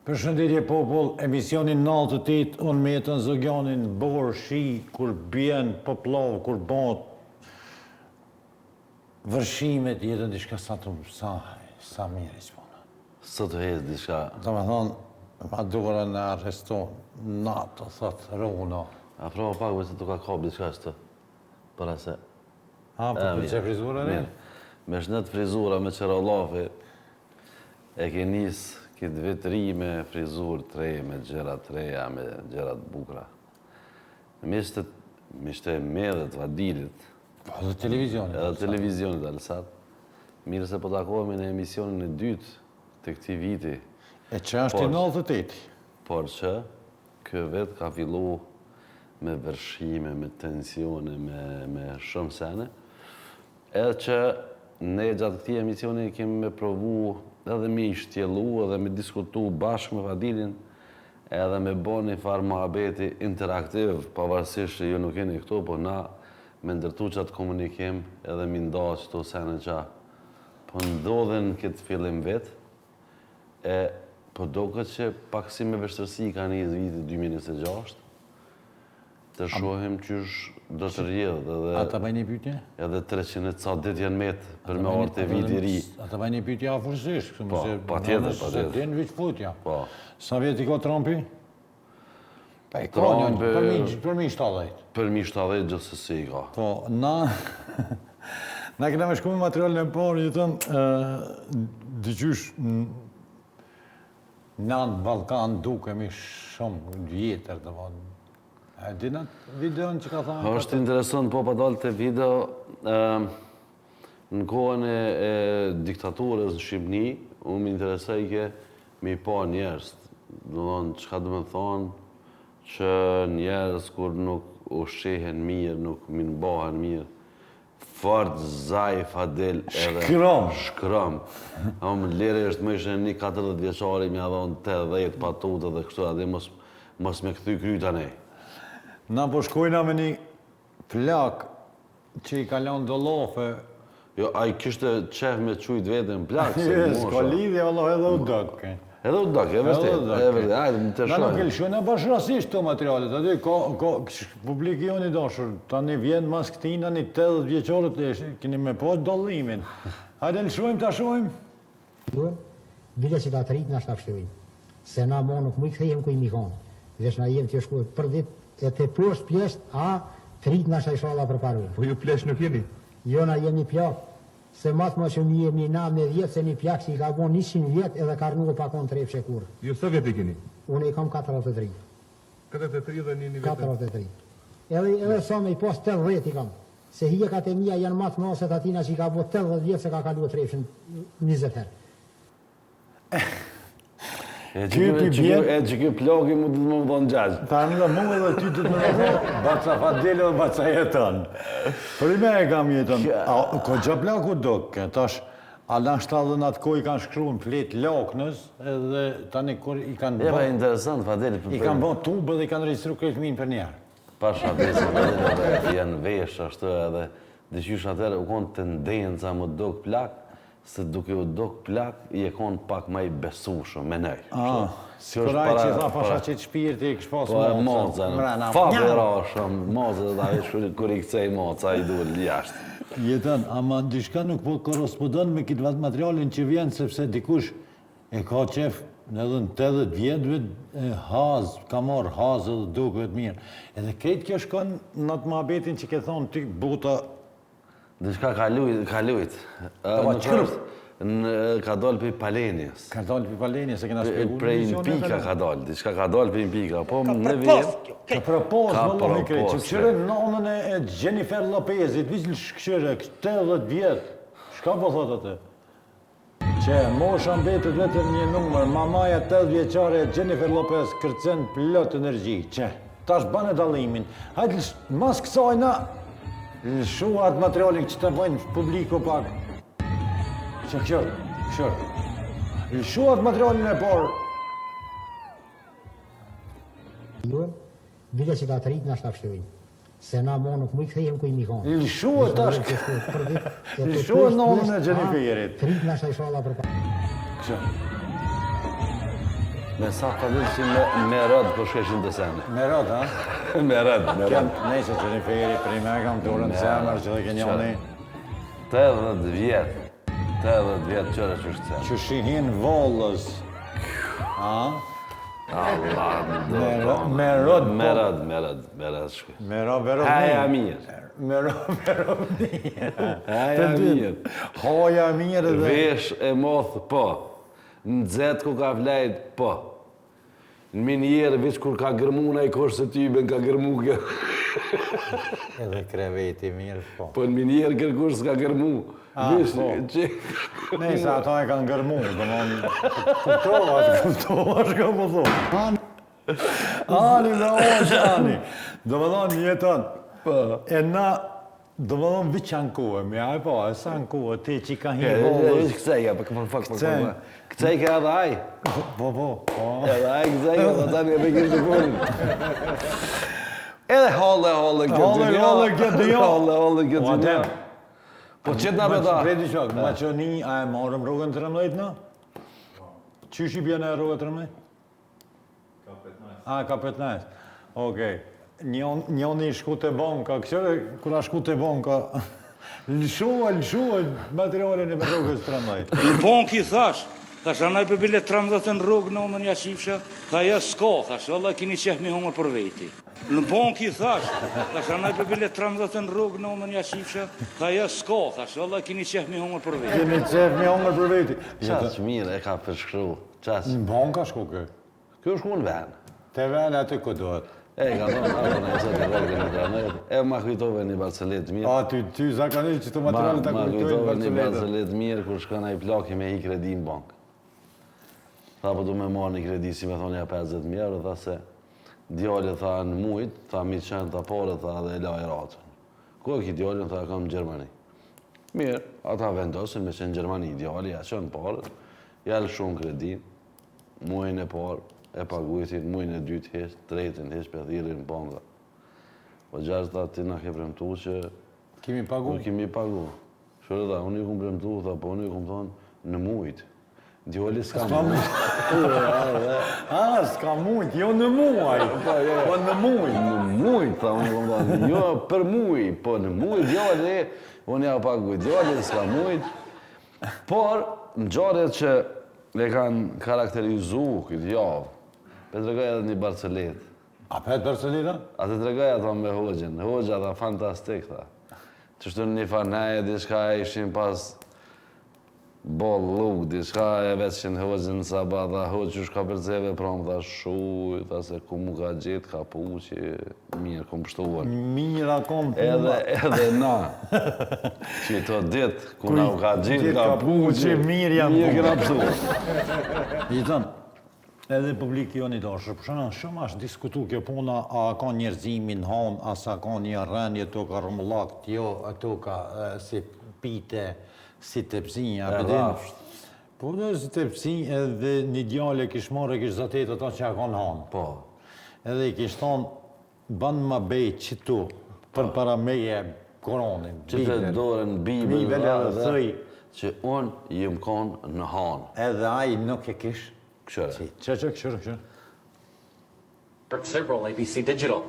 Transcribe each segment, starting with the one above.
Përshëndetje popull, emisioni 98, unë me Jeton Zogjanin, borë, shi, kur bjen, popllov, kur bëhet vërshimet, Jeton diçka sa të sa, sa mirë i puna. Sot të hec diçka. Do me thonë, ma dura në arreston, nato, thot, runo. Afrohu pak, se të ka kap diçka që të, para se... A, po pëlqe frizura, ne? Me shnet frizura, me qëro llafi, E ke nis këtë vit të ri me frizurë të re, me gjëra të reja, me gjëra të bukura. Miqtë, miqtë e mi dhe të Fadilit. Po edhe televizionit. Edhe televizionit Alsat. Mirë se po takohemi në emisionin e dytë të këtij viti. E që është i 98. Por që ky vit ka fillu me vërshime, me tensione, me, me shumë sene. Edhe që ne gjatë këtij emisioni kemi me provu edhe me i shtjellu edhe me diskutu bashkë me Fadilin edhe me bo një farë muhabeti interaktiv, pavarësisht që ju nuk jeni këtu, po na me ndërtu qatë komunikim edhe mi nda qëto sene që po ndodhin këtë fillim vit, e po doket që pak si me vështirësi ka nis viti 2026, Të shohim qysh do të rrjedhë edhe... A ta bëj një pyetje? Edhe 300 e ca ditë janë metë për me ardhë te viti i ri. A ta bëj një pyetje afërsisht, kështu po, patjetër, patjetër. Se din veç futja. Po. Sa vjet i ka Trumpi? Pa i ka një, përmi 70. Përmi 70 gjithsesi i ka. Po, na... Na kena me shku me materialin e parë, Jeton, diqysh, Na në Ballkan dukemi shumë vjetër, domethënë. A e din atë videon që ka thonë? Është interesant, po pa dalë te video, në kohën e, e diktaturës në Shqipni, unë më interesojke me i pa njerëz, domethonë, çka do me thonë, që njerëz kur nuk ushqehen mirë, nuk mirëmbahen mirë, Fort zaj Fadil edhe Shkrom. Shkrom. Om lere është më ishe një 40 vjeçari me ia dhon 80 patut edhe kështu edhe mos mos me kthy kryt anej. Na po shkojna me një plak që i ka lënë do llafe. Jo, ai kishte qef me qujt veten plak, se mosha. S'ka lidhje, vallah edhe u dok. Edhe u dok, e vërtet, e vërtet, hajde të shohim. Na nuk e lëshojna bash rastisht këto materialet, aty ka, ka, publiki jonë i dashur, tani vjen mas këtina një 80 vjeçarët, e keni me pa dallimin. Hajde lëshojmë ta shohim. Jo, bile që ta të rritë nashta pështillin. Se na mo nuk muj kthehem ku jemi konë. Veç na jem të shku për dit e te poshtë pleqt, a të rritë nashta ishalla përparu. Po ju pleq nuk jeni? Jo na jemi plak. Se ma të që jemi na me vjet se një plak që i ka bo 100 vjet edhe ka rrnu pa konë trepçe kurrë. Ju sa vjet i keni? Unë i kam 43. 43 dhe një vetëm? 43. Edhe, edhe sa me i pas 80 i kam. Se hijekat e mia janë ma të mëdha se të atina që i ka bo 80 vjet se ka kalu trepçën 20 herë. E që ky e që ky plaki mu do të më thonë xhaxh. Tani dhe mu edhe ty do të më thonë baca Fadil dhe baca Jeton. Për i me e kam Jeton. A ko gja plaku dok, tash a nashta edhe në atë kohë i kanë shkru në fletë laknës edhe tani kur i kanë bë... E, interesant, Fadil. I kanë bë tubë dhe i kanë registru krejt fëmijën për njerë. Pasha besë, Fadil, edhe janë vesh ashtu edhe diqysh atëherë u konë tendenca më dok plak, Se duke u dok plak je kon pak ma i besueshëm, menoj. Ah, sikur ai që tha pasha qit shpirti e kish pas po, maca. Mrena. Fa vera shumë, maca dhe ta kur i kcej maca i dul jashtë. Jeton, ama diçka nuk po korrespondon me këtë materialin që vjen sepse dikush e ka qef edhe në 80 vjetëve haz, ka marrë haz edhe duket mirë. Edhe krejt kjo shkon në atë muhabetin që ke thonë ti bota Diçka ka lujt, ka lujt. Po çka? Ka dalë prej Palenjes. Ka dalë prej Palenjes, e kena shpjeguar. Prej në pika ka dalë, diçka ka dalë prej në pika. Po në vijë. Ka propos, vallahi krejt. Që kqyre nanën e Jennifer Lopezit, veç kqyre, 80 vjet. Çka po thot atë? Që mosha mbetet vetëm një numër, mamaja 80 vjeçare e Jennifer Lopez kërcen plot energji. Që, tash bane dallimin. Hajde, mas kësaj na lëshu atë materialin që të bëjnë publiku pak. Që kqyr, kqyr. Lëshu atë materialin e parë. Jo, bile që ta të rritë nashta pështillin. Se na mo nuk muj kthehem ku jemi konë. Lëshue tash, lëshue nonën e Jenniferit. Të rritë nashta ishalla për pa. Kështu. Me sa ka ditë që me, me rëd po shkeshin të sene. Me rëd, ha? me rëd, me rëd. Nejse Jenniferi, prime e kam dorën në zemër që dhe ke njoni. 80 vjet, 80 vjet qyre që është Që shihin vollës. Ha? Allah, Me rëd, me rëd. Me po. rëd, me rëd, me rëd shkë. Me rëd, me rëd. Haja mirë. Me rëd, me rëd mirë. Haja mirë. Haja mirë dhe... Vesh e moth, po. Nxet ku ka flajt, po. Në minierë, veç kur ka gërmu në i kosh se tyben ka gërmu kjo. Edhe kreveti mirë, po. Po në minierë kërkush s'ka gërmu. Ah, Veç, po. që... Nejse, ato e kanë gërmu, domethënë, kuptova, kuptova, shka po thonë. Ani, ani, me osh, ani. Domethënë, jetën, Po. e na, domethënë, veç ankohemi, a e po, e sa ankohe, ti që ka E, hi e, vollës. Këcej ka, po, po, po, po, Këcej. po. Këcej ka edhe aj. Po, po, po. Edhe aj këcej ka, po tani edhe kishtë të punë. Edhe holle, holle këtë Holle, dynja. holle këtë dynja. Holle, holle këtë Po, dynja. atem. Po qëtë na beta. Predi qok, Maqedoni, a e marrëm rrugën 13 në? Qysh i bjen e rrugën 13? Ka 15. A, ka 15. Okej. Njon- Njoni i shku te banka, këqyre, kur a shku te banka, lëshua, lëshua materialin e rrugës 13. Në bankë i thash, thash, a naj për bile 13 në rrugë në omën ja qifsha, tha ja s'ka, thash, Allah kini qef mi hongër për veti. Në bankë i thash, thash, a naj për bile 13 në rrugë në omën ja qifsha, tha ja s'ka, thash, Allah kini qef mi hongër për veti. Keni qef mi hongër për veti. Qaq mirë e ka përshkru. Qaq. Në banka shku kë. Kjo shku në vend. Te vend aty ku duhet. E, ka thonë, apo në sot e rrugën e 13. E, ma kujtove një barcelet mirë. A, ty, ty zakonisht që të Ma, materialet ta ma kujtojnë kujtove një barceletën. barcelet mirë kur shkon ai plaki me i kredi në bankë. Tha po du me marrë një kredi, si me thonë ja 50.000 euro, tha se djali tha në mujt, tha mi qenë ta pare, tha dhe e la i ratën. Ku e ki djalin, tha e kam në Gjermani. Mirë, ata vendosën me qenë në Gjermani, djali ja qenë pare, ja lëshon kredin, muajin e parë, e pagujtin, muajin e dytë hiq, tretin hiq, pe thirrin në banka. Po gjashtë tha, ti na ke premtu që Kemi pagu. Nuk kemi pagu. Shore tha, unë ju kum premtu, tha, po unë ju kum thonë në mujt. Djali s'ka S'ka mujt. A, s'ka mujt, jo në muaj. Po, jo. Po në muj. Në mujt, tha, unë ju kum thonë, jo për muj, po në mujt, djali, unë ja pagu, djali s'ka mujt. Por, ngjarjet që e kanë karakterizu këtë javë, pe tregoj edhe një barcelet. A pet barceleta? A të tregoj ato me hoxhën, hoxha tha fantastik, tha. Qështu në një farneje, diçka e ishin pas boll luk, diçka e veçin hoxhën sabah, tha hoxhë qysh ka përceve prom, tha shuj, tha se ku mu ka gjetë, ka puqi, mirë, kom pështuar. Mira kom puna. Edhe, edhe na, që to dit, ku na u ka gjetë, ka puqi, mirë janë mirë puna. kena pështuar. Jeton, edhe publiki jonë i dashur, për shembull, shumë është diskutu kjo puna, a ka njerëzimi në hanë, a sa ka një rënje toka rrumullakt, jo, toka e, si pite, si tepsinja, E a din? rrafsht. Po dhe si tepsin edhe një djalë e kish marrë e kish zatet ata që a ka në hanë. Po, Edhe i kish thonë, ban ma bej qitu, për para meje Koronin, që të Biblën. dorën Bibël, Bibël tha, edhe thëj. që unë jem konë në hanë. Edhe ai nuk e kish. Këshyre. Që, që, që, këshyre, këshyre. Kirk Sibrel, ABC Digital.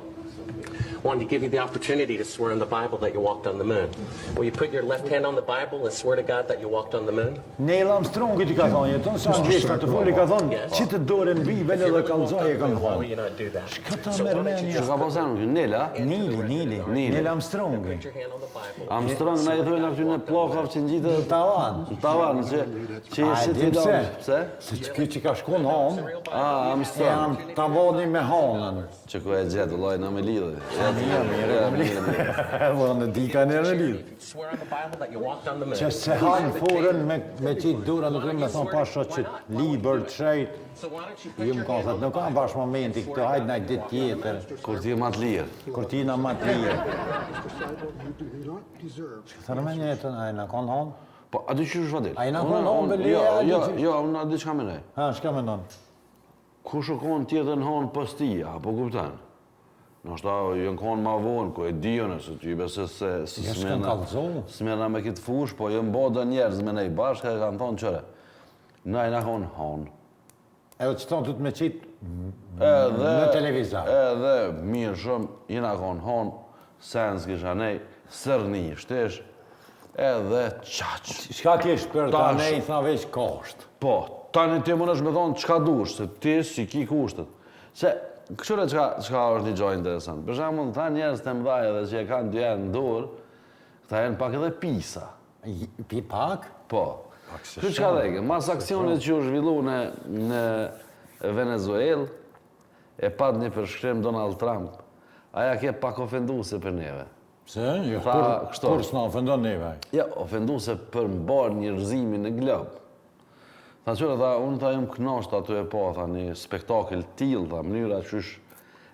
Wanted to give you the opportunity to swear in the Bible that you walked on the moon. Will you put your left hand on the Bible and swear to God that you walked on the moon? Neil Armstrongi ti ka thonë, jeton sa anglisht të foli ka thonë, Yes. që të dorën Bibël If you edhe really walked kallzoj on e the kanë moon, why would you thonë. not do that? Shka ta So merr why don't you menja? Që just ka pas emrin, Nela? Nili, Nili, Nili. Neil Armstrongi. put your hand on the Bible? Armstrong na i thojnë aty në pllakav që ngjitet Tavan. Në tavan, që që A e si di ti pse? do. Pse? Se që ky që ka shku në hanë, A, e Armstrong. janë tavani me hanën. Që ku e gjetë, vëllai, na me lidhje. Mirë, mirë, e kam lidhë. Edhe në dika në e lidhë. If you swear on the Bible that you walked on the moon. Që se hanë furën me, me qitë dura, nuk me thonë pasha që libër të shejt. So why don't you put Ju your më ka hand thëtë, on the nuk ka Bible bash momenti and këtë, swear to hajde God naj that you ditë walked on the tjetër, moon? Kur ti je ma të lirë. kur ti na ma të lirë. Mr. Seibel, you do not deserve Thënë me jetën, a e na kanë hanë? Po, a di qysh është Fadil? A i na Unë- konë hanë, unë- bele, Jo, a di jo, qysh? jo, unë a di çka mendoj. Ha, shka mendon? Kush u konë tjetër në hanë pas ti, apo kupton? Ndoshta janë konë ma vonë, ku e di unë, se ty bese se se Jo, s'kan kallzu. S'merrna me këtë fush, po janë bë do njerëz me nej bashkë e kanë thonë qëre. Na i na konë hanë. Edhe qëto du të me qitë në televizor. Edhe mirë shumë, jena konë honë, sen s'kisha nej, sërni shtesh, edhe qaq. Çka kish për ta nej, tha veç kosht. Po, tani ti mundesh me thonë çka dush, se ti s'i ki kushtet. Se, këqyre çka, çka është një gjo interesant. Për shembull, këta njerëz të mëdhaj edhe që e kanë dy në dorë, këta janë pak edhe pisa. Pi pak? Po. Pak se Kështu çka dheke, mas aksionit që u zhvillu në, në Venezuelë, e pat një përshkrim Donald Trump, aja ke pak ofenduse për neve. Pse? Jo, Tha, kur, kështu. kur s'na ofendon neve. Ja, ofenduse për mbarë njerëzimin në glob. Tha qyre, tha, unë tha jam knasht aty e pa, tha, një spektakël tillë, tha, mënyra qysh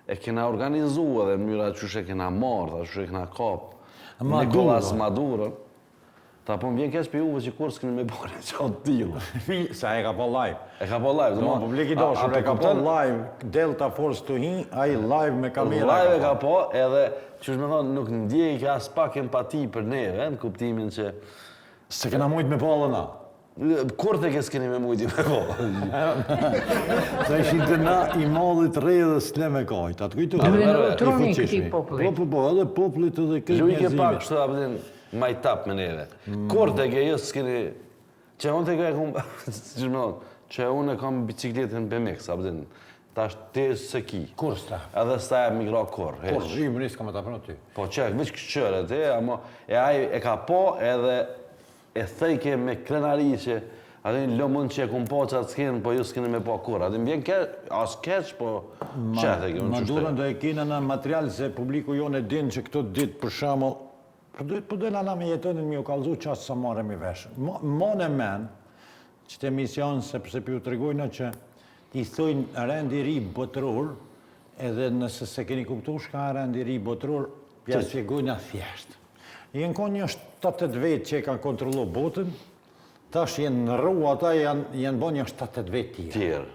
e kena organizu edhe mënyra qysh e kena marrë, tha, qysh e kena kap. Maduro. Nikolas Maduro. Tha, po më vjen keq për juve që kur s'keni me bërë një gjë të tillë. Se e ka pa live. E ka pa live, Do publik i dashur, e ka pa live, Delta Force të hi, ai live me kamera. Live e ka pa, edhe, qysh me thonë, nuk ndjej ka as pak empati për neve, në kuptimin që Se kena mujt me pa edhe na. Kur të ke s'keni me mujti me po? Sa ishin të na i madhit rredhës s'le me kajt, atë kujtu? Në I trunin fuqishmi. këtij populli. Po, po, po, edhe popullit edhe këtë Luj ke njerëzimit. pak kështu apo din majtap me neve. Kur të ke jo s'keni që unë të ke e kum, qysh me thonë, që unë e kam bicikletën BMX, apo din, tash ti s'e ki. Kur s'ta? Edhe s'ta jep mikro kur, Kur, hiç. zhimri s'ka me ta pranu ty. Po që, veç këqyre ti, ama e ai e ka po edhe e thejke me krenari që atë një lëmën që e kum po që atë s'kenë, po ju s'keni me po kur. Atë më vjen keq, as keq, po që thejke, unë Madurën qështu. do e kena në material se publiku jonë e din që këto ditë për shembull, po do po dojna na me jetonin mi u kallzu qas sa marremi vesh. Mo mo në men, që të emision sepse po ju tregojna që i thojnë rendi i ri botëror, edhe nëse se keni kuptu shka rendi i ri botëror, pja shpjegojna thjesht. Jenë konë një 7-8 vetë që e kanë kontrollu botën, tash jenë nërru ata janë, janë bo një 7-8 vetë tjerë. Tjerë.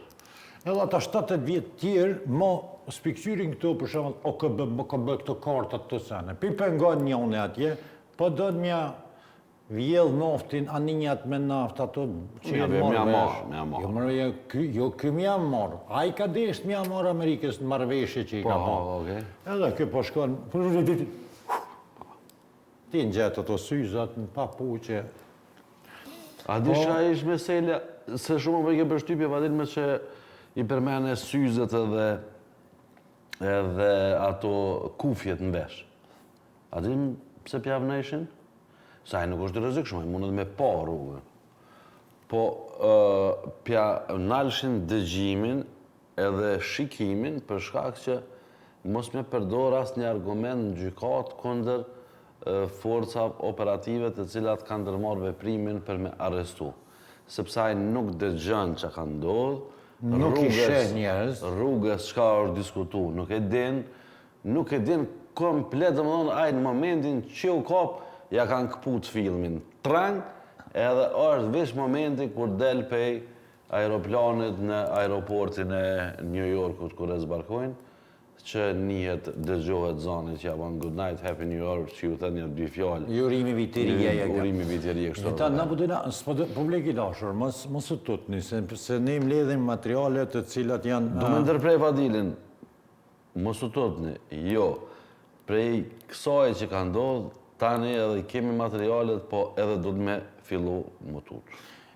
Edhe ata 7-8 vjet tjerë, mo s'pikëqyrin këto, për shembull, OKB, MKB, këto kartat të sene. Pi pengon njënë atje, po do të mja vjedh naftin, aninjat me naftë, ato që Mja janë be, marrë mja vesh. marr, mja marr. Jo, mërë, jo, ky, jo, ky mja marr. Ai ka desht mja marr Amerikës në marrëveshje që i ka Po, marrë. okej. Edhe ky po shkon, ti ngjet ato syzat në papuqe. A di shka ish meselja, se shumë më ke përshtypje, Fadil, me që i përmene syzet edhe edhe ato kufjet në vesh. A di pse pja vëneshin? Se ai nuk është i rrezikshëm, ai mundet me pa rrugën. Po ë pja nalshin dëgjimin edhe shikimin për shkak që mos me përdor asnjë argument në gjykatë kundër e, forcave operative të cilat kanë ndërmarrë veprimin për me arrestu. Sepse ai nuk dëgjon çka ka ndodhur, Nuk i rrugës- sheh njerëz. Rrugës çka është diskutu, nuk e din, nuk e din komplet, domethënë ai në momentin që u kap, ja kanë këput filmin. Trang, edhe është veç momenti kur del pej aeroplanit në aeroportin e New Yorkut kur e zbarkojnë, që nihet, dëgjohet zani që ja ban good night, happy new year, që ju thënë një dy fjalë. Ju urimi vit i ri, ja, ja. Urimi vit i ri e kështu. Ta, na po dojna, s'po do, publik i dashur, mos mos u tutni, se, se ne mbledhim materiale të cilat janë Do me ndërprej Fadilin, mos u tutni, jo, prej kësaj që ka ndodhë, tani edhe kemi materialet, po edhe do të me fillu më tut.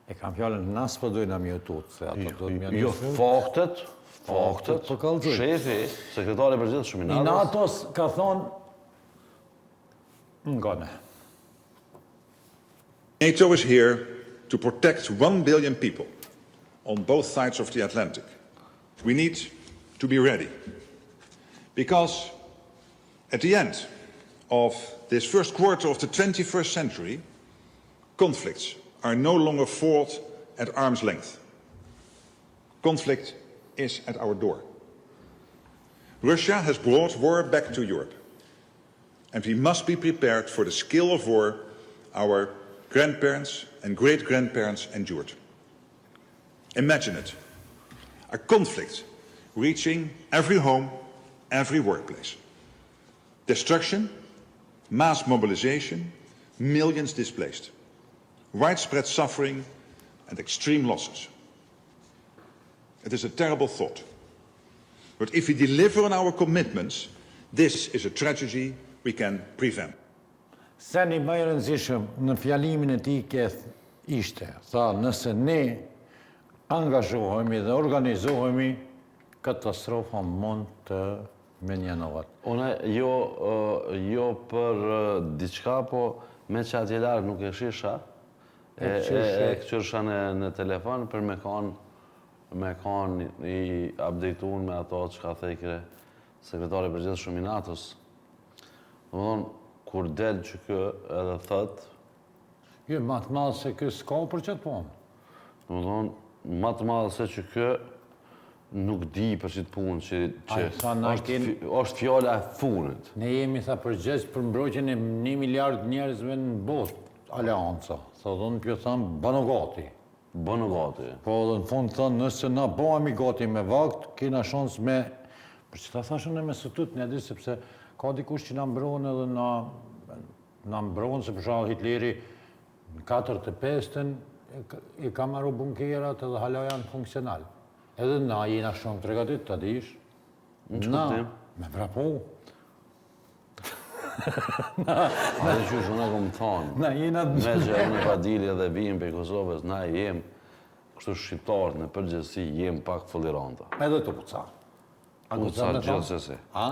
E kam fjalën, na s'po dojna mi u tut, se ato do të më Jo, faktet, faktet, po kallzoj. shefi, sekretari i përgjithshëm i I NATO-s, NATO-s ka thonë ngone. NATO is here to protect 1 billion people on both sides of the Atlantic. We need to be ready. Because at the end of this first quarter of the 21st century, conflicts are no longer fought at arm's length. Conflict is at our door. Russia has brought war back to Europe. And we must be prepared for the scale of war our grandparents and great grandparents endured. Imagine it a conflict reaching every home, every workplace. Destruction, mass mobilization, millions displaced, widespread suffering, and extreme losses. It is a terrible thought. But if we deliver on our commitments, this is a tragedy we can prevent. Seni më i rëndësishëm në fjalimin e tij ke ishte, tha nëse ne angazhohemi dhe organizohemi, katastrofa mund të mënjanohet. Unë jo, jo për diçka, po meqë atje larg nuk e shisha, e, e, e këqyrsha në, në telefon për me kanë me kanë i update-un me ato çka thekre sekretari i përgjithshëm i NATO-s. Domethonë, kur del që kë edhe thët, Jo, ma të madh se kë s'ka për qëtë punë. Domethonë, ma të madh se që kë nuk di për qëtë punë që, që Ai tha, na është, kemi- është fjala e fundit. Ne jemi tha përgjegjës për mbrojtjen e 1 miliard njerëzve në botë, aleanca. Tha dhe unë pjo thamë, banu gati. Bënu gati. Po dhe në fund thonë, nëse na bëhemi gati me vakt, kena shans me... Për që ta thashën e me së tut, një di, sepse ka dikush që na mbron edhe na, na mbron, se për shembull Hitleri në 45-ën i ka maru bunkerat edhe hala janë funksional. Edhe na jena shumë të pregatit, ta dish. Në Na, ç'kuptim? me vrapu. A dhe qysh unë e kom thonë, Na jena... me që unë pa dili edhe vijim prej Kosovës, na jem, kështu shqiptarët në përgjithësi jem pak foliranta. Edhe tuca. A Tuca guxon me thonë? gjithsesi. A?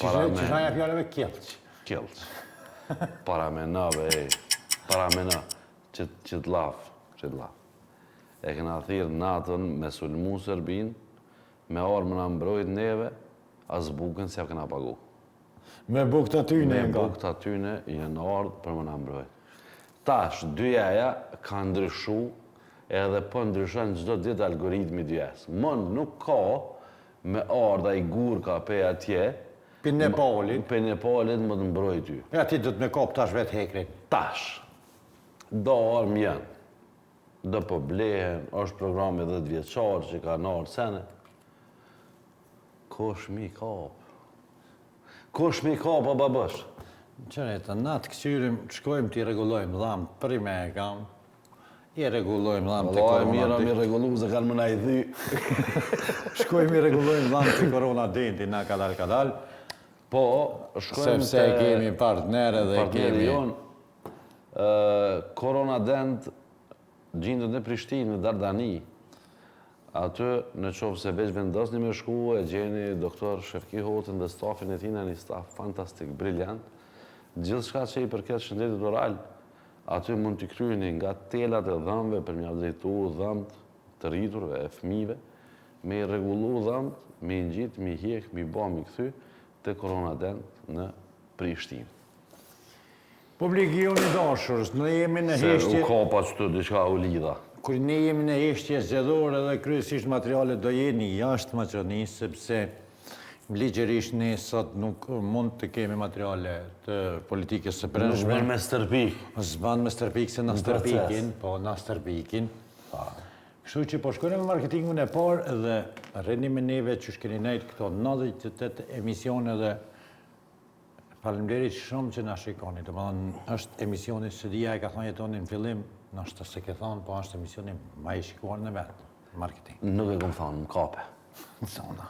Para me- Qysh aja fjalëve kjellq. Kjellq. Para me na, be, ej. Para me na. Që, që të laf, që të laf. E kena thirrë natën me sulmu Serbin, me armë na mbrojt neve, as bukën s'ja kena pagu. Me bukë të atyne Me e nga. bukë të atyne janë ardhë për më na mbrojt. Tash, dyjaja ka ndryshu edhe po ndryshon çdo ditë algoritmi dyjas. Më nuk ka me ardha i gurka pe atje, Pi Nepalit. pe Nepalit më të mbroj ty. E ati do të me kap tash vetë hekrin. Tash, do armë janë, do po blehen, është programi 10 vjeçar që ka nërë sene. Kush mi kap? Kush mi kap, o babësh? Qëre, të natë këqyrim, të shkojmë t'i rregullojmë dhamë, për i me e kam, i rregullojmë dhamë të Valla e korona mira mi rregullu se kanë më na i thy. Shkojmë i rregullojmë dhamë të korona denti, na kadal kadal, Po, shkojmë sepse e kemi partnerë dhe e partneri kemi... jonë, ë, Corona Dent gjindet në Prishtinë, në Dardani. Aty, në qofë se veç vendosni me shku, e gjeni doktor Shefki Hotin dhe stafin e tina, një staf fantastik, briljant. Gjithçka që i përket shëndetit oral, aty mund t'i kryeni nga telat e dhëmbëve për m'ja drejtu dhëmbët të rriturve e fëmijëve, me i rregullu dhëmbët, me i ngjit, me i hjek, me i ba, me i kthy te Corona Dent në Prishtinë. Publiki jonë i dashur, ne jemi në Se u heshtje, kapa qëtu diçka u lidha. kur ne jemi në heshtje zgjedhore dhe kryesisht materialet do jeni jashtë Maqedonisë, sepse ligjërisht ne sot nuk mund të kemi materiale të politikës së Nuk brendshme. bën me stërpik. S'ban me stërpik se na Në proces. stërpikin, po na stërpikin. Kështu që po shkojmë me marketingun e parë dhe rrini me neve që shkeni nejt këto 98 emisione dhe faleminderit shumë që na shikoni. Domethënë është emisioni se dia e ka thonë Jetoni në fillim, ndoshta se ke thonë, po është emisioni më i shikuar në vend, marketing. Nuk e kom thonë, më kape. Zona.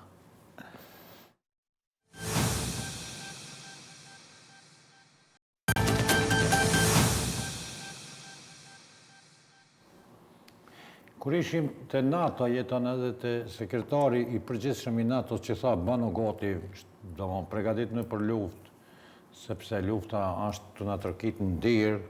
Kur ishim te NATO, jeton edhe te sekretari i përgjithshëm i NATO-s që tha banu gati, domthon pregaditnu për luftë, sepse lufta është të na trokit në derë.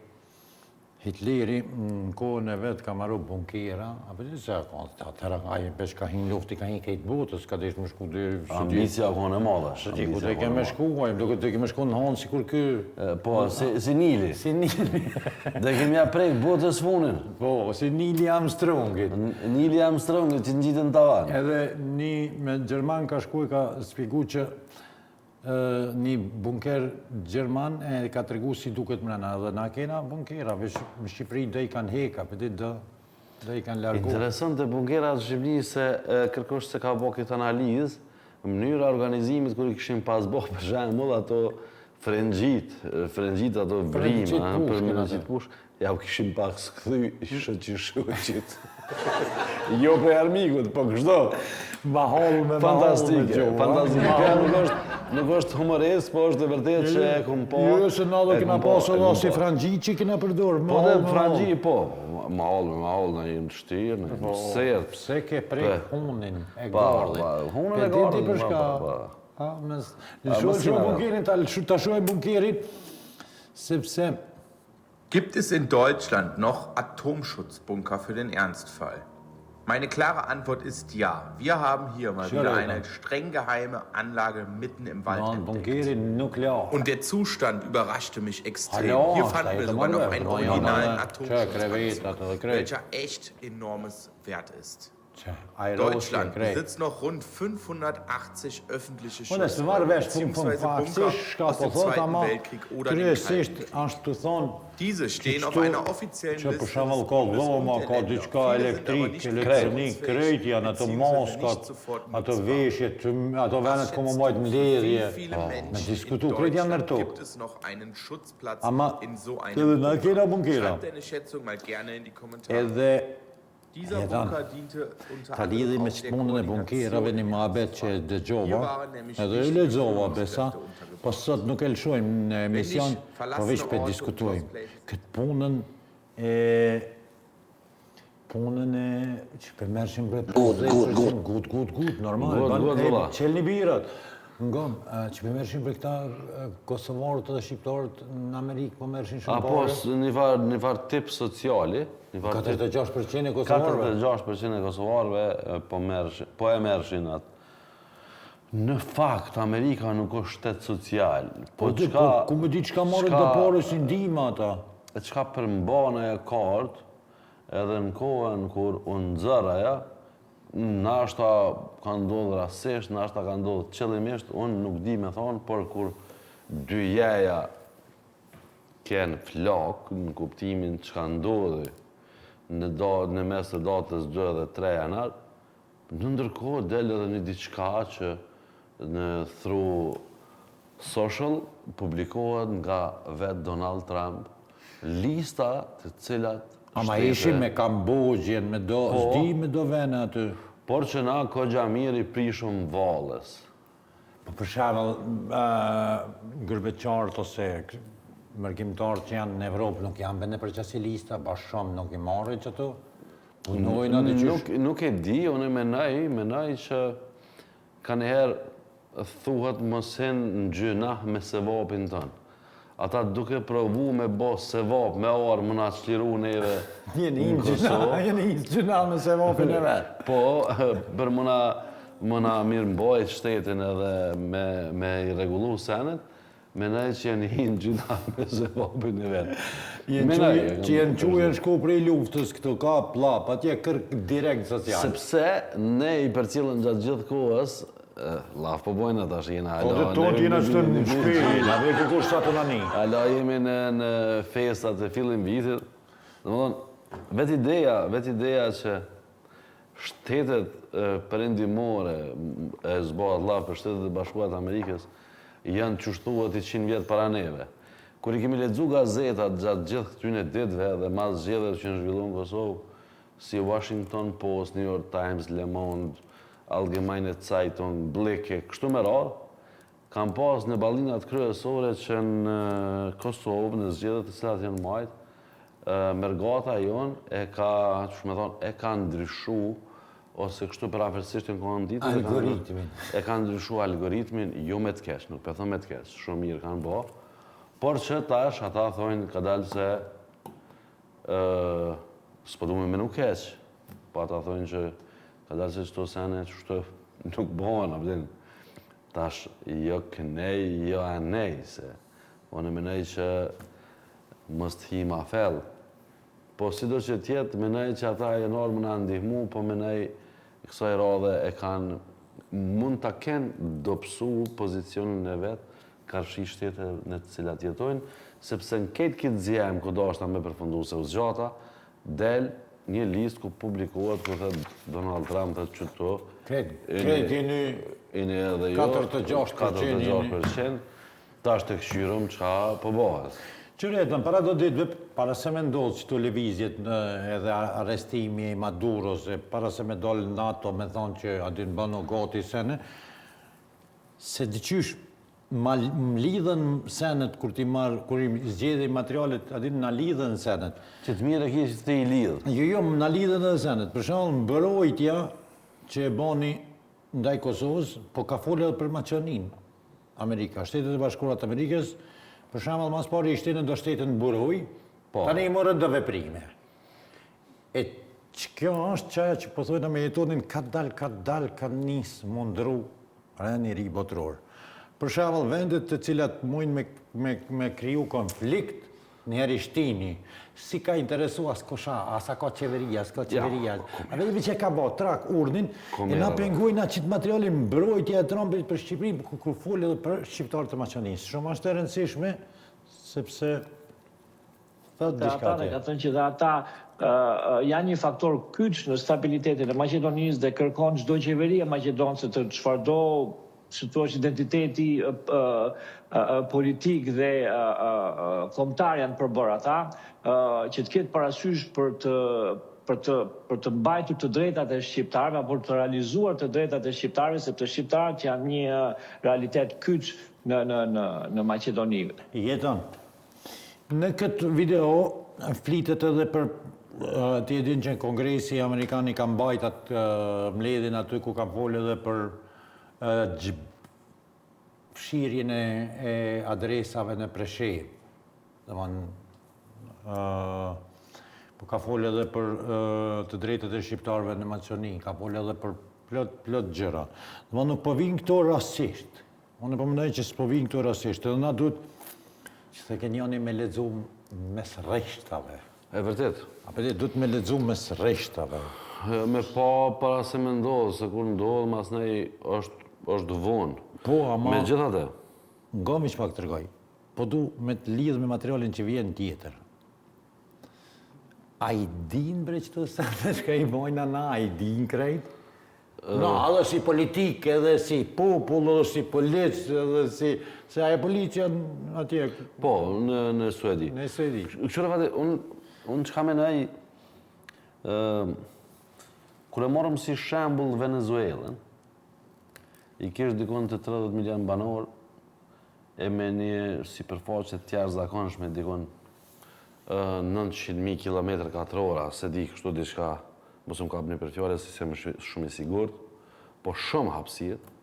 Hitleri në kohën e vet ka maru bunkera, apo di se ka, atëherë ai veç ka hinë luftë, i ka hinë krejt botës, ka desh me shku deri se di. Ambicia ka e madhe. Se di ku do ke me shku, ai më duket do ke me shku në hanë sikur ky Po, si, si Nili. si Nili. Dhe kemi ja prek botës funin. Po, si Nili Armstrongit. Nili Armstrongit që ngjitën tavan. Edhe një me Gjerman ka shku e ka spjegu që ë, një bunker gjerman e ka tregu si duket mrena. Edhe na kena bunkera, veç në Shqipëri do i kanë heka, për di do, do i kanë largu. Interesante bunkera të Shqipërisë se e, kërkosh se ka bo këtë analizë, mënyra e organizimit kur i kishin pas bo për shembull ato frengjit, e, frengjit ato Frengjit vrima, pushkën për ato. frengjit push, ja u kishin pak skthy shoqi shoqit. Jo prej armikut, po kështu. Mahall me Fantastike, fantastike. Kjo nuk është, nuk është humoristë, po është e vërtetë që e kom pa. Jo, se na dhe kena pas edhe si frangji që kena përdor. Po dhe frangji, po. Mahall me mahall, në jemi të shtirë, në jemi të serë. Pse ke prek hunin e gardhit? Hunin e gardhit, për shka? Ha, mes, lëshoj bunkerin, ta shohim bunkerin, sepse Gibt es in Deutschland noch Atomschutzbunker für den Ernstfall? Meine klare Antwort ist ja. Wir haben hier mal wieder eine streng geheime Anlage mitten im Wald entdeckt. Und der Zustand überraschte mich extrem. Hier fanden wir sogar noch einen originalen Atomschutzanzug, welcher echt enormes Wert ist. Deutschland besitzt noch rund 580 öffentliche Unë s'e marr vesh pun pun faktisht çka po thotë ama kryesisht është tu thonë Diese stehen auf einer offiziellen Liste që për shembull ka dhoma, ka diçka elektrik, elektronik, krejt janë ato maskat, ato veshjet, ato venet ku me majt mbledhje, me diskutu, krejt janë nër tokë. Ama, edhe na kena bunkera. Edhe Jeton, ta lidhi me qëtë punën e bunkerave një muhabet që e dëgjova, edhe e lexova besa, po sot nuk e lëshojmë në emision, po veç pe diskutojmë. Këtë punën e punën e që pe merrshin bre 50%, gut, gut, gut, normal, ban, e, çelni birat. Ngom, që pe merrshin bre këta kosovarët dhe shqiptarët në Amerikë, po merrshin shumë pare. Apo, një farë, një farë tip sociali, një farë tip... 46% e kosovarëve. 46% e kosovarëve po, merrshin, po e merrshin atë. Në fakt, Amerika nuk është shtet social. Po, po çka... Po, ku me di çka marrin do pare si ndihma ata? E çka përmban ajo kartë, edhe në kohën kur u nxor ajo, Nashta ka ndodhë rastësisht, nashta ka ndodhë qëllimisht, unë nuk di me thonë, por kur dy jeja kenë flakë në kuptimin çka ndodhi në në mes të datës 2 dhe 3 janar, në ndërkohë del edhe një diçka që në through Social publikohet nga vetë Donald Trump lista të cilat Ama ishin me Kamboxhën, me do, po, s'di me do vene aty. Por që na kogja mirë i prishëm valles. Po për shembull, gurbetqarët ose mërgimtarët që janë në Evropë nuk janë be nëpër qasi lista, bash shumë nuk i marrin qato. Punojnë aty qysh. Nuk, nuk e di, unë menoj, menoj që Kanjëherë thuhet mos hin në gjynah me sevapin tënd. Ata duke provu me bo sevap me ardh me na çliru neve në Kosovë. Jeni në gjynah me sevapin e vet. Po, për me na me na mirëmbajt shtetin edhe me me i rregullu senet, Menoj që janë hi në gjynah me sevapin e vet. Menoj, që janë çu janë shku prej luftës këtu ka pllap, atje kërk direkt social. Sepse ne i përcjellëm gjatë gjithë kohës, llaf po bojna tash jena hala. Po dhe tonë jena qëtu në shpi, na vjen kukush sa të na ni. Hala jemi në në festat e fillim vitit. Domethënë, vetë ideja, vetë ideja që Shtetet perëndimore, e s'bohet llaf për Shtetet e Bashkuara të Amerikës, janë qysh thuhet 100 vjet para neve. Kur i kemi lexu gazetat gjatë gjithë këtyne ditëve dhe mas zgjedhjeve që janë zhvillu në Kosovë, si Washington Post, New York Times, Le Monde, Allgemeine Zeitung, Blick e kështu me radhë, kanë pas në ballinat kryesore që në Kosovë, në zgjedhjet të cilat janë majtë, mërgata jonë e ka, qysh me thonë, e ka ndryshu, ose kështu përafërsisht në kohën ditës, algoritmin. E ka ndryshu algoritmin, jo me të keq, nuk pe thom me të keq, shumë mirë kanë bo, por që tash ata thojnë kadalë se s'po du me menu keq, po ata thojnë që kadalë se qëto sene qështu nuk bohen, a din. Tash jo kënej, jo anej, se unë menoj që mos të hi ma fell. Po sido që të jetë, menoj që ata janë ardhë me na ndihmu, po menoj kësaj radhe e kanë, mund ta kenë dobësu pozicionin e vet karshi shteteve në të cilat jetojnë, sepse në krejt këtë zjem ku dashta me përfundu se u zgjata, del një listë ku publikohet ku thotë Donald Trump thotë qëto Krejt, krejt jeni jeni edhe jo 46% 46% tash të kqyrim çka po bëhet. Qyre, të para do ditëve, para se me ndodhë qëto lëvizjet në, edhe arrestimi i Maduros, e para se me dalë NATO me thonë që a din bënu gati sene, se diqysh ma më lidhen senet kur ti marr, kur i zgjedhi materialet, a din na lidhen senet. Që të mirë e ki që ti i lidh. Jo, jo, na lidhen edhe senet. Për shembull, mbrojtja që e bani ndaj Kosovës, po ka folë edhe për Maqedoninë. Amerika, Shtetet e Bashkuara të Amerikës, për shembull, mas pari i shtinë do shtete në mburojë, po. tani i morën do veprime. E që kjo është qaja që po thojnë me jetonin ka dal, ka dal, ka nis m'u ndrru rendi i ri botëror. Për shembull, vendet të cilat mujnë me, me, me kriju konflikt, Njëherë i shtini, s'i ka interesu as kush a, as a ka qeveri, as ka qeveria. A vetëm që e ka bo, trak urdhnin, e na pengojna qitë materialin mbrojtja e Trumpit për Shqipërinë, ku kur fol edhe për shqiptarët e Maqedonisë. Shumë është e rëndësishme, sepse thotë diçka atje. Ka thënë që dhe ata janë një faktor kyç në stabilitetin e Maqedonisë dhe kërkon çdo qeveri e maqedonse të çfarëdo si thua identiteti politik dhe kombëtar janë përbërë ata, që të ketë parasysh për të për të për të mbajtur të drejtat e shqiptarëve apo për të realizuar të drejtat e shqiptarëve sepse shqiptarët janë një realitet kyç në në në në Maqedoni. Jeton. Në këtë video flitet edhe për ti e din që Kongresi Amerikan i ka mbajt atë mbledhjen aty ku ka folë edhe për fshirjen e adresave në Preshevë. Domthon po ka folë edhe për të drejtat e shqiptarëve në Maqedoni, ka folë edhe për plot plot gjëra. Domthon nuk po vijnë këto rastësisht. Unë po mendoj që s'po vijnë këto rastësisht. Edhe na duhet që të kenjoni me lexu mes rreshtave. E vërtet. A po duhet me lexu mes rreshtave. Me pa para se me ndodhë, se kur ndodhë, masnej është, është vonë. Po, ama... Megjithatë. Ngomi që pak të tregoj. Po du me të lidhë me materialin që vjen tjetër. A i din bre qëto sene çka i bojna na, a i din krejt? Na, edhe si politikë, edhe si popull, edhe si polic, edhe si... Se ajo policia atje... Po, në, në Suedi. Në Suedi. Kqyre Fati, unë, unë çka menoj, ë, kur e morëm si shembull Venezuelën, i kish dikun te 30 milion banorë, e me një sipërfaqe të jashtëzakonshme dikun 900.000 kilometër katror, s'e di kështu diçka, mos më kapni për fjale se s'jam shumë i sigurt, po shumë hapësirë,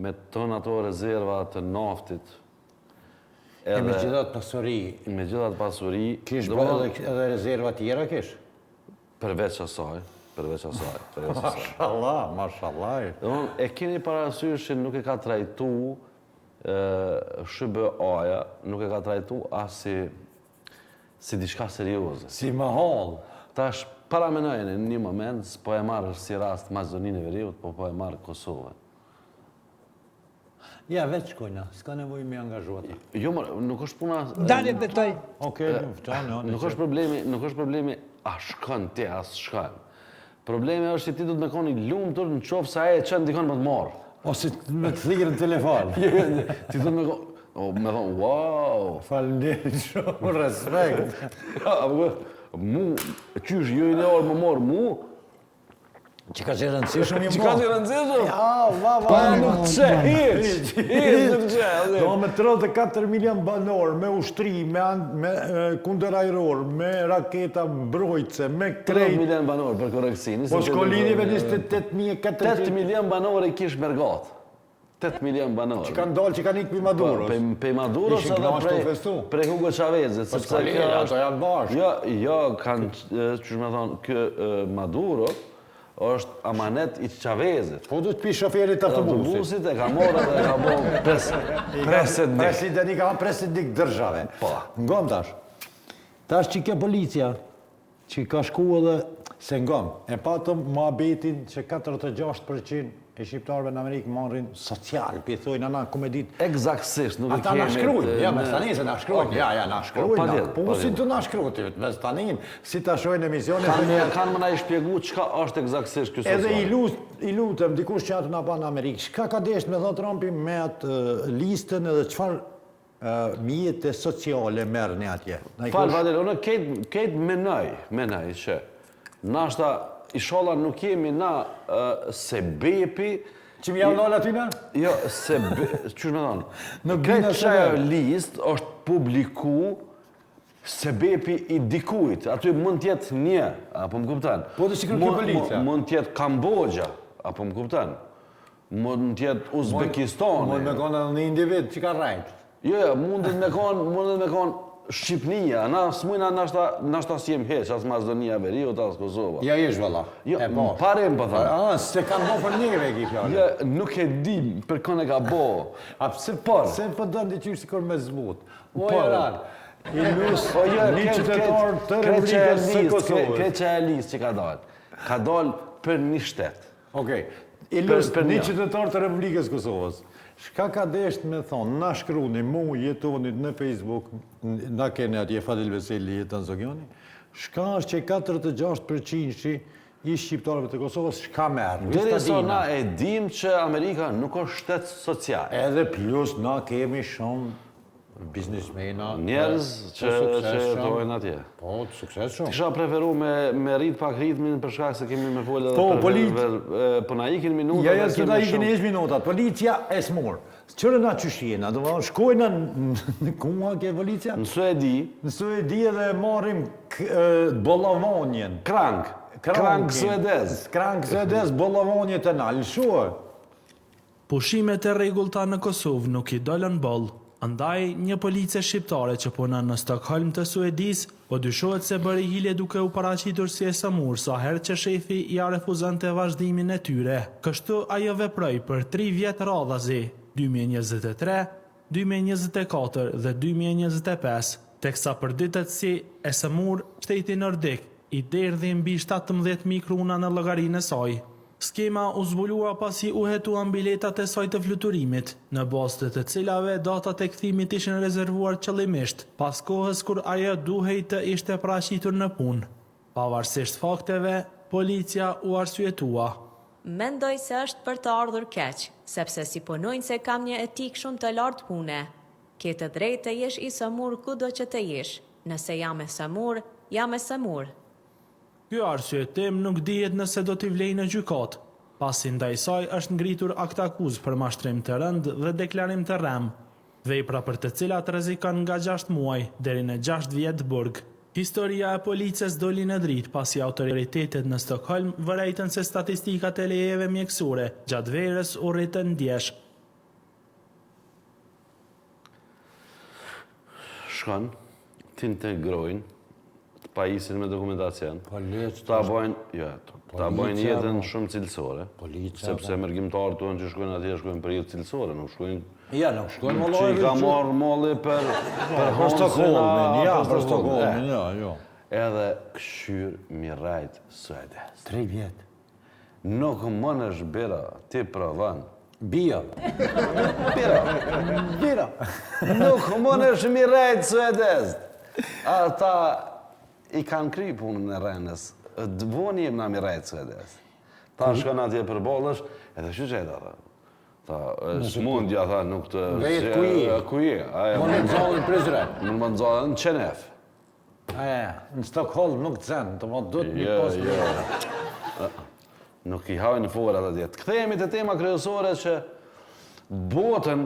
me tënë ato rezerva të naftit, edhe, e me gjithë atë pasuri, me gjithë atë pasuri, kish bë edhe, edhe rezerva tjera kish? Përveç asaj, përveç asaj, përveç asaj. Mashallah, mashallah. Domthon, e keni parasysh që nuk e ka trajtu SHBA-ja nuk e ka trajtu as si, si diçka serioze. Si mahall. Tash, paramenojeni në një moment, s'po e marr si rast Maqedoninë e Veriut, po po e marr Kosovën. Ja, vetë shkojna, s'ka nevojë me angazhu ata. Jo, më, nuk është puna... Dale, betoj. Okej, okay, nuk është problemi, nuk është problemi, a shkon ti, a s'shkon. Problemi është që ti duhet me kon i lumtur në qoftë se ai e çon dikon me të marrë. Ose me të thirrë në telefon. Jo, jo, ti duhet me kon, o, me thonë, wow. Faleminderit shumë, respekt. Ja, apo, mu, qysh jo i një orë më morë mu, Që ka që rëndësishëm një Që ka që rëndësishëm? Ja, va, va. Pa nuk të që, hiç, hiç nuk të që. Do me 34 milion banor, me ushtri, me, me kundërajror, me raketa mbrojtëse, me krejt. 30 milion banor, për korrektësi. Po s'ka lidhje me 28.400. 8 milion banor e kish mërgatë. 8 milion banorë. Që kanë dalë, që kanë ikë prej Maduros. Po, prej Maduros edhe prej, prej Hugo Chavezit. Po s'ka lidhje, ato janë bashkë. Jo, jo, kanë, qysh me thonë, kë Maduro është amanet i Chavezit. Po do të pi shoferit të autobusit. Autobusit e ka morë dhe e ka bo pres, president. President i ka president države. Po. Ngom tash. Tash që kjo policia, Që ka shku edhe se ngom, e patëm muhabetin që 46% e shqiptarëve në Amerikë marrin social, pi thojnë ana ku me ditë. Ekzaktësisht, nuk e kemi. Ata na shkruajnë, ja, mes tani se na shkruajnë, ja, ja, na shkruajnë, na pusin të na shkruajnë, mes tani, si ta shohin emisionin. Kanë kanë më na i shpjegu çka është ekzaktësisht ky social. Edhe i lut, i lutem dikush që atë na pa në Amerikë, çka ka desht me thonë Trumpi me atë listën edhe çfarë. mjete sociale merrni atje. Fal, Fadil, unë krejt, krejt menoj, menoj që nashta, ishalla nuk jemi na sebepi Që me jau nalë atyne? Jo, se, qysh me thonë, krejt qajo listë është publiku sebepi i dikujt, aty mund t'jetë një, apo më kupton? Po të sikur kjo policia. Mund t'jetë Kamboxha, apo më kupton? Mund të jetë Uzbekistani. Mund me konë edhe një individ që ka rrejt. Jo, jo, mundet me konë, mundet me konë Shqipnia, na s'mujna nashta, nashta s'jem hiç, as Maqedonia e Veriut, as Kosova. Ja jesh valla. Jo, e po. Parim po them. Ah, se kanë bo për neve e ki fjalën. Jo, nuk e di për kon e ka bo. A pse po? Se po don diqysh sikur me zbut. O jaran. I lus po, jo, një qytetar të Republikës së Kosovës. Krejt qajo listë që ka dalë. Ka dalë për një shtet. Okej. I lus një qytetar të Republikës së Kosovës. Çka ka desht me thonë, na shkruni mu Jetonit në Facebook, na keni atje Fadil Veseli, Jeton Zogiani, çka është që 46 përqindshi i shqiptarëve të Kosovës çka merr? Derisa na e dim që Amerika nuk është shtet social. Edhe plus na kemi shumë biznismena njerëz që që jetojnë atje. Po, të suksesshëm. Kisha preferu me me rrit pak ritmin për shkak se kemi me fol edhe po, për poli... po na ikin minutat. Ja, ja, s'do na ikin hiç minutat. Policia e smur. Qyre na qysh jena, do të shkojna në kua ke policia? Në Suedi. Në Suedi edhe marrim bollavonjen. Krank. Krank suedez. Krank suedez, bollavonje të na lëshohet. Pushimet e rregullta në Kosovë nuk i dolën boll. Andaj, një police shqiptare që punon në Stokholm të Suedisë, po dyshohet se bëri hile duke u paraqitur si e sëmurë sa herë që shefi ia refuzonte vazhdimin e tyre. Kështu ajo veproi për tri vjet radhazi, 2023, 2024 dhe 2025, teksa përditet si e sëmurë, shteti nordik i derdhi mbi 17,000 kruna në llogarinë e saj. Skema u zbulua pasi u hetuan biletat e saj të fluturimit, në bazë të të cilave datat e kthimit ishin rezervuar qëllimisht, pas kohës kur ajo duhej të ishte paraqitur në punë. Pavarësisht fakteve, policia u arsyetua. Mendoj se është për të ardhur keq, sepse si punonjëse kam një etikë shumë të lartë pune. Ke të drejtë të jesh i sëmurë kudo që të jesh. Nëse jam e sëmurë, jam e sëmurë. Ky arsyetim nuk dihet nëse do t'i vlejë në gjykatë, pasi ndaj saj është ngritur aktakuzë për mashtrim të rëndë dhe deklarim të rremë, vepra për të cilat rrezikon nga gjashtë muaj deri në gjashtë vjet burg. Historia e polices doli në dritë pasi autoritetet në Stokholm vërejtën se statistikat e lejeve mjekësore gjatë verës u rritën ndjeshëm. Shkon, t'integrojnë, të pajisin me dokumentacion, ta bojnë, jo, ta bojnë jetën shumë cilësore, sepse mërgimtarët tonë që shkojnë atje shkojnë për jetë cilësore, nuk shkojnë Ja, nuk shkojnë më Që i ka marrë malli për, për për Stockholmin, ja, për Stockholmin, ja, jo. Edhe këshyr mi rrejt suedez. Tri vjetë. Nuk mundesh bira, ti provon. Bira. Bira. Bira. Nuk mundesh mi rrejt suedez. Ata i kanë kry punën e rrenës. Vonë jem na mi rrejt suedez. Ta shkon atje përballesh, edhe shu që e ta, tha. Smundja, tha, nuk të... Vetë ku je? Ku je? Mund të nxallin Prizren. Mund të nxallin në Qenef. E, në Stockholm nuk të zenë, të më do të një jo, postë. Jo. Nuk i hajnë forat atje. Të kthehemi te tema kryesore që botën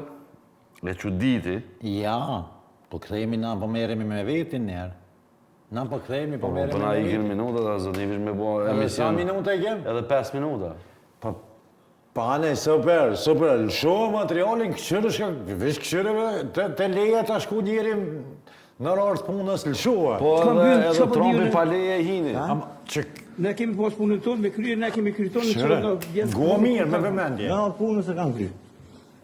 e çuditi. Ja, po kthehemi na po merremi me vetin njerë. Na po kthehemi po, po merremi po me vetin. Po na ikin minutat, a zoti vish me bo emision. Edhe sa minuta i kem? Edhe 5 minuta. Po Pa ne, super, super, lësho materialin, këqyre shka, veç këqyreve, të, të leje ta shku njeri në orar të punës, lëshohe. Po edhe, edhe Trumpi pa leje hini. Që... Ne kemi pas punën tonë, me krye, ne kemi kryer tonë, në që vjen... Go mirë, me vëmendje. Në orar punës e kam kryer.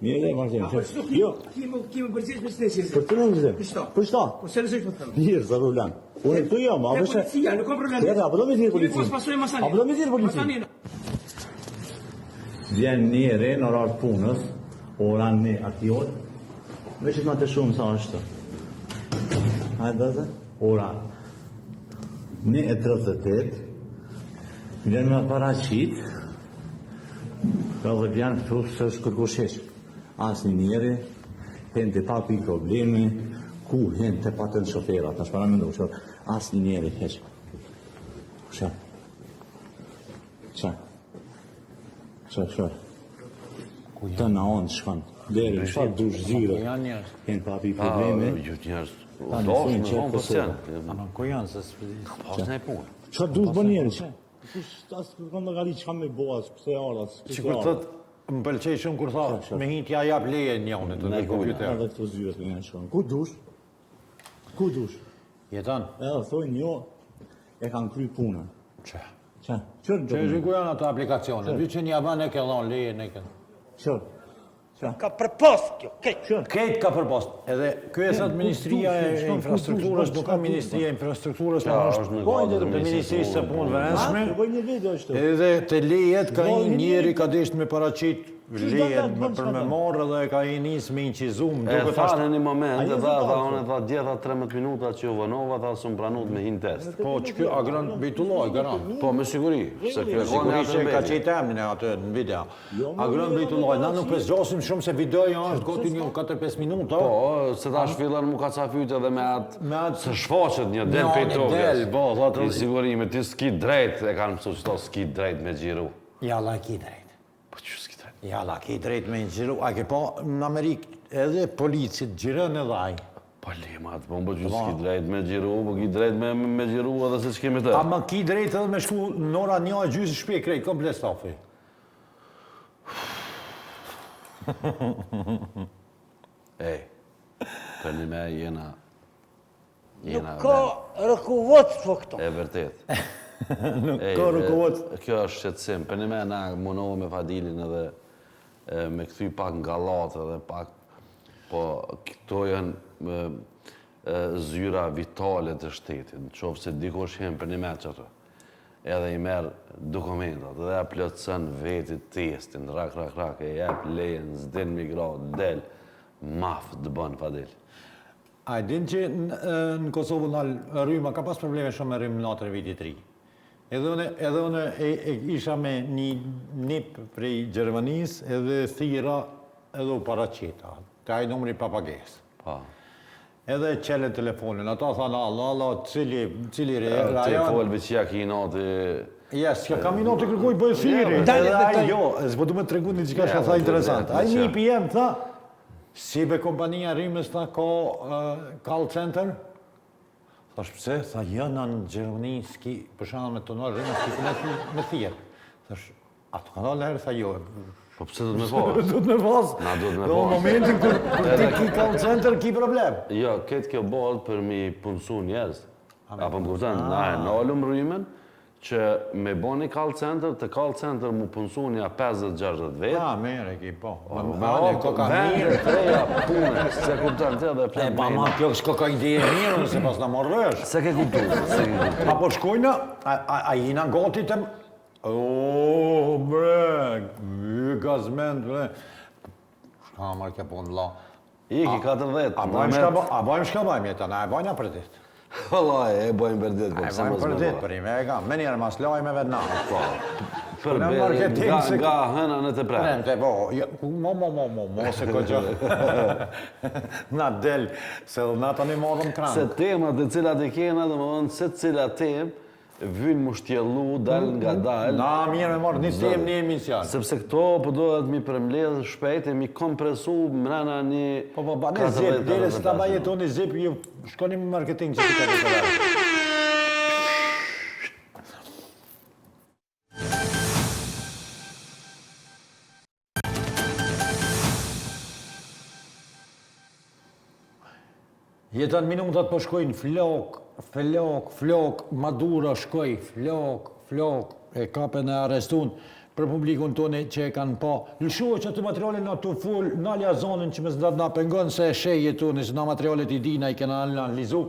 Mirë dhe vazhdim. Jo. Kemi kemi përgjigj për shtetin. Për të rëndë. Për çfarë? Për çfarë? Po se nëse po them. Mirë, s'ka problem. Unë këtu jam, apo se Policia, nuk ka problem. Ja, apo do me thirr policinë. Apo do me thirr policinë. Vjen njeri në orar të punës, ora një aty orë. Me që të shumë sa është. Hajde dhe, ora 1.38, vjen me paraqit, edhe vjen këtu s'është kërkush hiç. Asnjë njeri. Hen të pa pikë problemi, ku hen të patën shoferat, tash para mendo, që asnjë njeri heq. Qa? Qa? Qa, qa? Të në onë shkon, deri, çfarë dush zyre, hen pa pikë problemi. Pa, ju njerëz, u dosh me vonë për qenë. Ama ku janë, se s'pëdi. Ka pas në e punë. Qa dush bën njeri, që? Kush as kërkon llogari çka me bo as pse ardh as pse Sikur thot, më pëlqej shumë kur tha, me hi t'ja jap leje njonit në kompjuter. Edhe këto zyret me janë shkon. Ku dush? Ku dush? Jeton. Edhe thonë jo, e kanë kry punën. Çe? Çe? Çe? Çe ku janë ato aplikacionet? Veç që një avan e ke dhon leje ne ke. Çe? Ka përpost kjo, krejt. Krejt ka përpost. Edhe ky e thot Ministria e Infrastrukturës, nuk ka Ministria e Infrastrukturës, po është në kuadër të Ministrisë së Punëve Brendshme. Edhe te lejet ka një njeri ka desht me paraqit lejen me për me marrë edhe ka i nis me inçizu, më duket ashtu. E tha në një moment, e tha, tha, unë tha, dje tha 13 minuta që u vonova, tha, s'u pranut me hi në test. Po, që ky Agron Bejtullaj, garant. Po, me siguri, se ky e ka një atë në ka qetë emrin e atë në video. Agron Bejtullaj, na nuk e zgjasim shumë se videoja është gati një 4-5 minuta. Po, se tash fillon mu kacafyt edhe me atë, me atë se shfaqet një del prej tokës. Del, po, thotë. I sigurimi, ti s'ki drejt, e kanë mësu qëto s'ki drejt me xhiru. Jalla ki drejt. Po që s'ki drejt? Jalla ki drejt me xhiru. A ke pa në Amerikë edhe policit xhiron edhe ai. Po lema atë, po më që s'ki drejt me xhiru, po ki drejt me, me xhiru edhe se ç'kemi të. Ama ki drejt edhe me shku në ora një e gjysë shpi krejt, komplet stafi. Ej, për një me jena... Jena Nuk ka rukovodstvo këto. E vërtet. Nuk ka rukovodstvo. Kjo është shqetësim. Për një me na munohemi me Fadilin edhe me kthy pak nga llatë edhe pak... Po, këto janë zyra vitale të shtetit. Në qoftë se dikush hen për një me që ato. Edhe i merr dokumentat dhe ja plotëson veti testin, rak rak rak e jep lejen, s'din migra, del, maf të bën Fadil. A e din që në Kosovë u nal rryma, ka pas probleme shumë me rrymë natën e vitit të ri. Edhe unë edhe unë e, e isha me një nip prej Gjermanisë edhe thirra edhe u paraqita. Te ai numri pa pagesë. Po. Edhe e çelën telefonin, ata thanë allo, allo, cili, cili rajon? Ti fol veç ja ki inati... Ja, s'ja kam inati kërkuj, bëj thirrje. Edhe ai, jo, s'po du me të tregu një diçka që tha interesant. Ai nipi jem, tha, si be kompania rrymës, tha, ka call center? Thash, pse? Tha, jo, na në Gjermani, s'ki, për shembull me t'u nal rryma, s'ki ku me, me thirrë. Thash, A të ka dalë herë, tha jo. Po pse do të me pas? Do të me pas. Na do të me pas. Në momentin kur, kur ti ki call center, ki problem. Jo, këtë kjo bëhet për mi punësu njerëz. Apo më kupton, na e nalëm rrymën që me bo një call center, të call center mu punësu një 50-60 vetë. Ah, mirë e ki, po. Po, me hap vende të reja pune, se kupton ti edhe flet. E pa ma, kjo s'ka ka ide e mirë, se pas na marrë vesh. Se ke kuptu, se ke kuptu. Apo shkojnë, a, a, a jena gati të O, bre, y gazment, bre. Shka marrë kjo punë, la. Iki, 40. A bajmë shka, a bajmë shka bajmë, jeta, na e bajna për ditë. Valla, e bajmë për ditë, po pse mos me për ditë, për ime e kam, menjëherë mas lajmeve na. Po, për marketing nga, se... nga hëna në të premte. Premte, po, jo, mo, mo, mo, mo, mo, se ko gjë. Na del, se dhe na tani morëm kran. Se temat e cilat e kena, domethënë, se cila temë, Vyn mu shtjellu, dal nga dal. Na mirë me marrë një temë një emision. Sepse këto po dohet mi përmbledh shpejt e mi kompresu mrena një Po po bane zip, deri se ta baj Jetoni zip, ju shkoni me marketing që ti ka Jeton minutat po shkojnë flok, flok, flok, Maduro shkoi flok, flok, e kapën e arrestun për publikun tonë që e kanë pa. Lëshoje që aty materialin na tu fol, nalja zonin që mos na pengon se e sheh Jetoni, se na materialet i dina i kena analizu.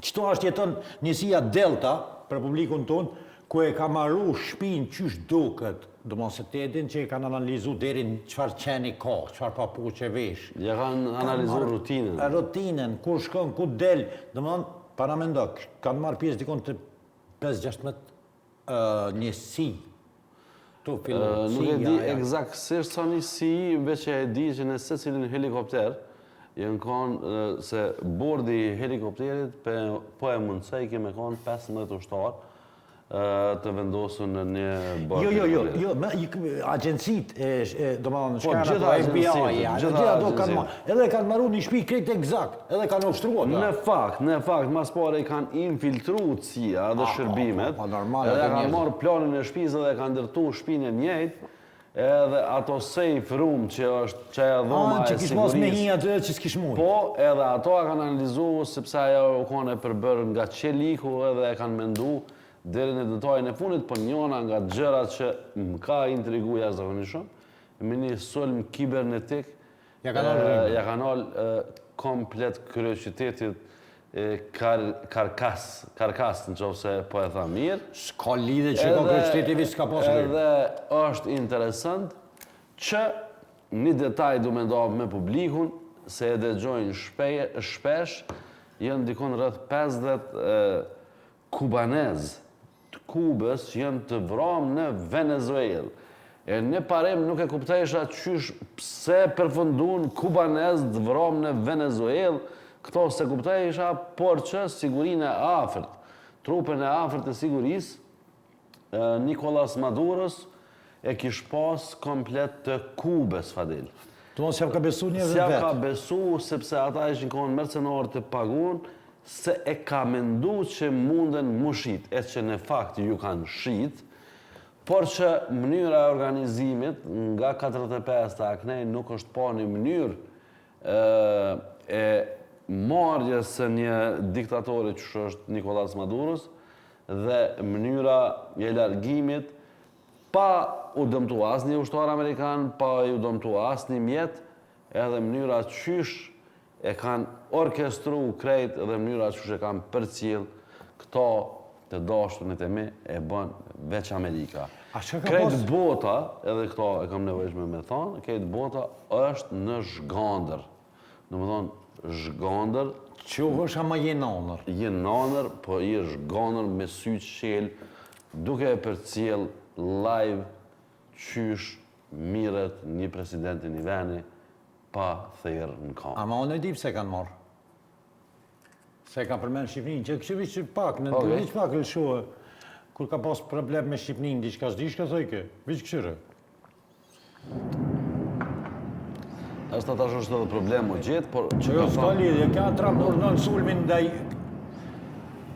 Qëto është jeton njësia Delta për publikun tonë, ku e ka maru shpinë qysh duket, domethënë se ti e din që e kanë analizu deri në çfarë qeni ka, çfarë papuqe vesh. Ja kanë analizu rutinën. Rutinën, kur shkon, ku del, domethënë paramendo, kanë marrë pjesë dikun te 5-16 njësi. Tu fillu, Nuk e di ekzaktësisht sa njësi, veç e di që në secilin helikopter janë kanë se bordi i helikopterit po e mundësojke me kanë 15 ushtarë të vendosur në një bord. Jo, jo, jo, jo, me, agjencitë e, e domethënë, po, shka ato FBI, ja, gjitha ato kanë marrë, edhe kanë maru një shpi krejt ekzakt, edhe kanë ushtru ata. Në fakt, në fakt, mas pari kanë infiltru CIA dhe po, shërbimet, po, po, normal, edhe kanë marrë planin e shpisë dhe kanë ndërtu shpinë e njëjtë, edhe ato safe room që është që ajo dhoma e sigurisë. Që kish mos me hi aty që s'kish mund. Po, edhe ato e kanë analizu sepse ajo u kon e përbërë nga çeliku edhe e kanë mendu deri në detajin e fundit, po njona nga gjërat që më ka intrigu jashtëzakonisht shumë, me një sulm kibernetik Ja ka nalë rrymën. Ja ka nalë komplet kryeqytetit Karkas, Karkas në qoftë se po e tham mirë. S'ka lidhje që ka kryeqyteti veç s'ka pas rrymë. Edhe është interesant që një detaj du me nda me publikun, se e dëgjojnë shpesh, janë dikun rreth 50 kubanez të Kubës që janë të vramë në Venezuelë. E në parim nuk e kuptojsha qysh pse përfundun kubanez të vramë në Venezuelë, këto s'e kuptojsha, por që sigurinë e afërt, trupën e afërt të sigurisë, Nikolas Maduros e kish pas komplet të Kubës, Fadil. Domethënë s'jau ka besu njerëzve vetë. S'jau ka besu sepse ata ishin konë mercenarë të pagun, se e ka mendu që munden mu shit, e që në fakt ju kanë shit, por që mënyra e organizimit nga 45-ta aknej nuk është pa një mënyrë e marrjes së një diktatori që është Nikolas Maduros dhe mënyra e largimit pa u dëmtu asnjë ushtar amerikan, pa ju dëmtu asnjë mjet, edhe mënyra qysh e kanë orkestru krejt dhe mënyra qysh e kanë përcjell këto të dashtunit e mi e bën veç Amerika. A çka ka Krejt pas? bota, edhe këto e kam nevojshme me thonë, krejt bota është në zhgandër. Domethonë, zhgandër... Çohesh ama je n'andërr. Je n'andërr, po je zhgandër me sy çel, duke e përcjell live qysh mirret një president i një veni pa therë në kamë. Ama unë e di pse e kanë marrë. Se e ka përmend Shqipërinë, që kështu veç pak, në okay. veç pak lëshohe. Kur ka pas problem me Shqipërinë, diçka s'di çka thojke. Veç këshyre. Është tash është edhe problem u gjet, por që jo, ka lidhje, ka Trump urdhënon sulmin ndaj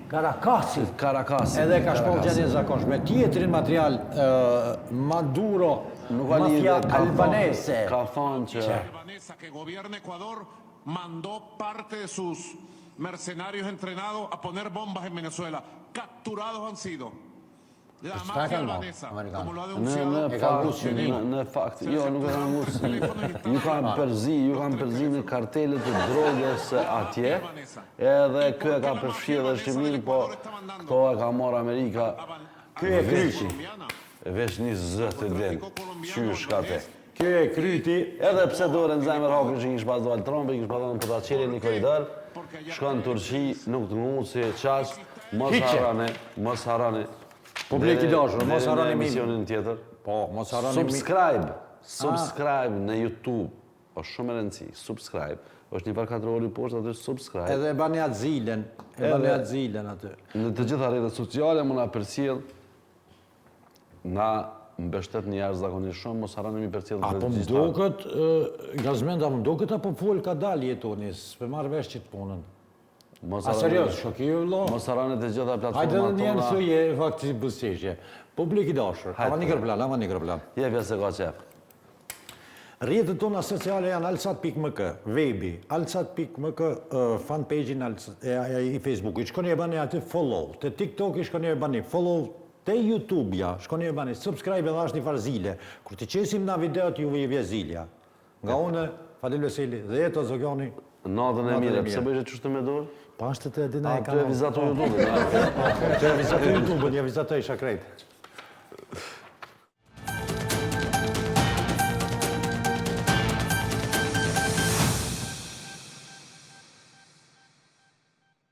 Karakasit. Karakasit. Edhe ka shpallë gjendje të zakonshme. Tjetrin material Maduro, Nuk ka mafia lidhje, ka albanese. Ka thonë që albanesa que gobierna Ecuador mandó parte de sus mercenarios entrenados a poner bombas en Venezuela. Capturados han sido. La mafia albanesa, como lo ha denunciado Në fakt, në fakt, jo, nuk e kanë ngucë. Ju kanë përzi, ju kanë përzi në kartelet e drogës atje, edhe ky e ka përfshirë dhe Shqipërinë, po këto e ka marrë Amerika. Ky e kryti. Veç një Zot e din, qysh ka te. Ky e kryti. Edhe pse dorën n'zemër hakun që kish pas dalë Trumpi, kish pas thënë po ta çeli një korridor, shkon në Turqi, nuk të nguci, qaq, mos harroni, mos harroni. Publik i dashur, mos harroni emisionin tjetër. Po, mos harroni Subscribe, subscribe në YouTube. Është shumë e rëndësi, subscribe. Është një farë katrori poshtë aty subscribe. Edhe e bani atë zilen, e bani atë zilen aty. Në të gjitha rrjetet sociale më na përcjell Na mbështetni jashtëzakonisht shumë, mos harroni mi përcjellë dhe të gjitha. A po më duket, Gazmend, a më duket apo fol kadal Jetoni, s'pe marr vesh qit punën. Mos A serioz, shoki ju vëlla? Mos harroni të gjitha platformat tona. Hajde edhe një herë thuje, fakt si buzëqeshje. Publik i dashur, ama një kërplan, ama një kërplan. Jepja se ka qef. Rrjetet tona sociale janë alsat.mk, webi, alsat.mk, fan page-in i Facebookit. Shkoni e bani aty follow, te TikToki shkoni e bani follow, te YouTube-ja shkoni e bani subscribe edhe është një farë zile. Kur t'i qesim na videot juve ju vjen zilja. Nga unë, Fadil Veseli dhe Jeton Zogiani. Natën e mirë, pse bëjsh qështu me dorë? Pa është të dina e kanë. Të vizatu YouTube-in. Të vizatu YouTube-in, ja vizatoj shakrejt.